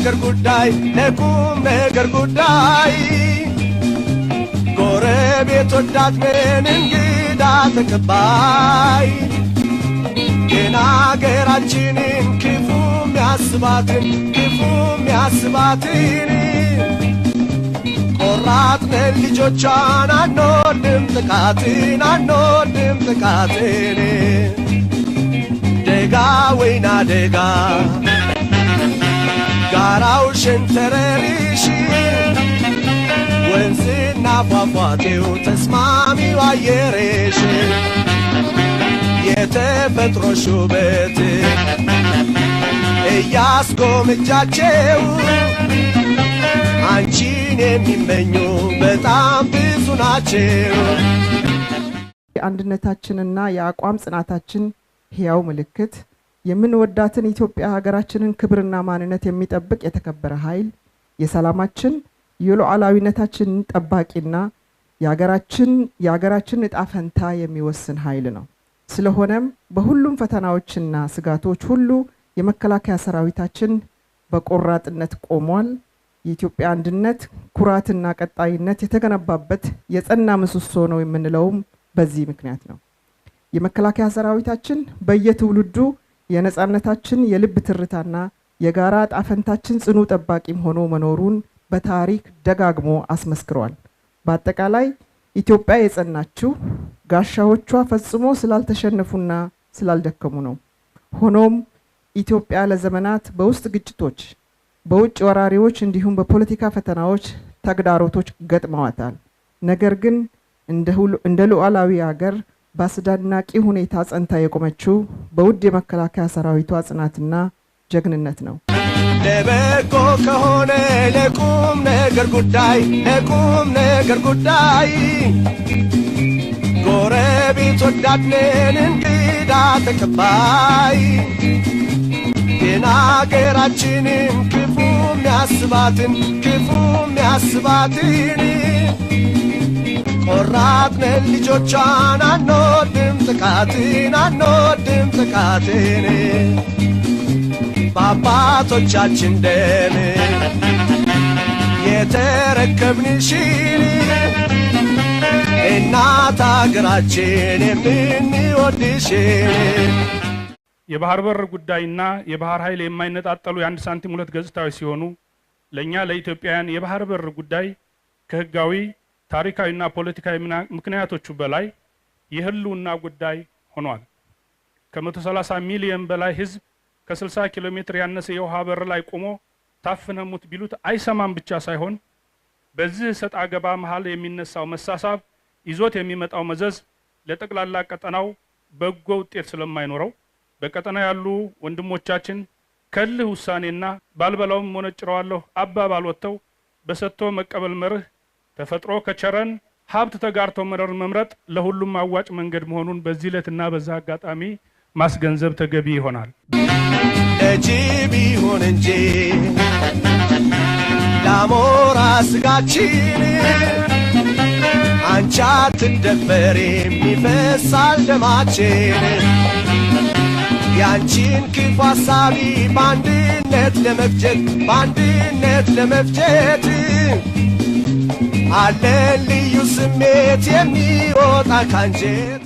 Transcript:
ነገር ጉዳይ ለቁም ነገር ጉዳይ ጎረቤት ወዳጅ ነን እንግዳ ተቀባይ ግን አገራችንን ክፉ ሚያስባትን ክፉ ሚያስባትን ቆራጥ ነን ልጆቿን አንወድም ጥቃትን አንወድም ጥቃትን ደጋ ወይና ደጋ ጋራው ሸንተረሪሽ ወንዝና ፏፏቴው ተስማሚው አየርሽ የተፈጥሮ ውበት እያስጎመጃቸው አንቺን የሚመኙ በጣም ብዙ ናቸው። የአንድነታችንና የአቋም ጽናታችን ሕያው ምልክት የምንወዳትን ኢትዮጵያ ሀገራችንን ክብርና ማንነት የሚጠብቅ የተከበረ ኃይል የሰላማችን የሉዓላዊነታችን ጠባቂና የሀገራችን ዕጣ ፈንታ የሚወስን ኃይል ነው። ስለሆነም በሁሉም ፈተናዎችና ስጋቶች ሁሉ የመከላከያ ሰራዊታችን በቆራጥነት ቆሟል። የኢትዮጵያ አንድነት ኩራትና ቀጣይነት የተገነባበት የጸና ምሰሶ ነው የምንለውም በዚህ ምክንያት ነው። የመከላከያ ሰራዊታችን በየትውልዱ የነጻነታችን የልብ ትርታና የጋራ ዕጣ ፈንታችን ጽኑ ጠባቂም ሆኖ መኖሩን በታሪክ ደጋግሞ አስመስክሯል። በአጠቃላይ ኢትዮጵያ የጸናችው ጋሻዎቿ ፈጽሞ ስላልተሸነፉና ስላልደከሙ ነው። ሆኖም ኢትዮጵያ ለዘመናት በውስጥ ግጭቶች፣ በውጭ ወራሪዎች እንዲሁም በፖለቲካ ፈተናዎች ተግዳሮቶች ገጥመዋታል። ነገር ግን እንደ ሉዓላዊ ሀገር በአስደናቂ ሁኔታ ጸንታ የቆመችው በውድ የመከላከያ ሰራዊቷ ጽናትና ጀግንነት ነው። ለበጎ ከሆነ ለቁም ነገር ጉዳይ ለቁም ነገር ጉዳይ ጎረቤት ወዳድ ነን እንግዳ ተቀባይ ግን አገራችንን ክፉ ሚያስባትን ክፉ ሚያስባትን ቆራጥ ነን ልጆቿን አንወድም ጥቃትን አንወድም ጥቃትን በአባቶቻችን ደም የተረከብንሽን እናት አገራችን የምንወድሽን። የባህር በር ጉዳይና የባህር ኃይል የማይነጣጠሉ የአንድ ሳንቲም ሁለት ገጽታዎች ሲሆኑ ለኛ ለኢትዮጵያውያን የባህር በር ጉዳይ ከህጋዊ ታሪካዊና ፖለቲካዊ ምክንያቶቹ በላይ የህልውና ጉዳይ ሆኗል። ከ130 ሚሊዮን በላይ ህዝብ ከ60 ኪሎ ሜትር ያነሰ የውሃ በር ላይ ቆሞ ታፍነህ ሙት ቢሉት አይሰማም ብቻ ሳይሆን በዚህ ሰጣ ገባ መሃል የሚነሳው መሳሳብ ይዞት የሚመጣው መዘዝ ለጠቅላላ ቀጠናው በጎ ውጤት ስለማይኖረው በቀጠና ያሉ ወንድሞቻችን ከልህ ውሳኔና ባልበላውም ሞነጭረዋለሁ አባባል ወጥተው በሰጥቶ መቀበል መርህ ተፈጥሮ ከቸረን ሀብት ተጋርቶ መኖር መምረጥ ለሁሉም አዋጭ መንገድ መሆኑን በዚህ ዕለትና በዛ አጋጣሚ ማስገንዘብ ተገቢ ይሆናል። ለጅብ ይሁን እንጂ ላሞራ ስጋችን አንቺ አትደፈሪም ይፈሳል ደማችን። ያንቺን ክፉ አሳቢ በአንድነት ለመፍጀት በአንድነት ለመፍጀት አለን ልዩ ስሜት የሚወጣ ካንጀት።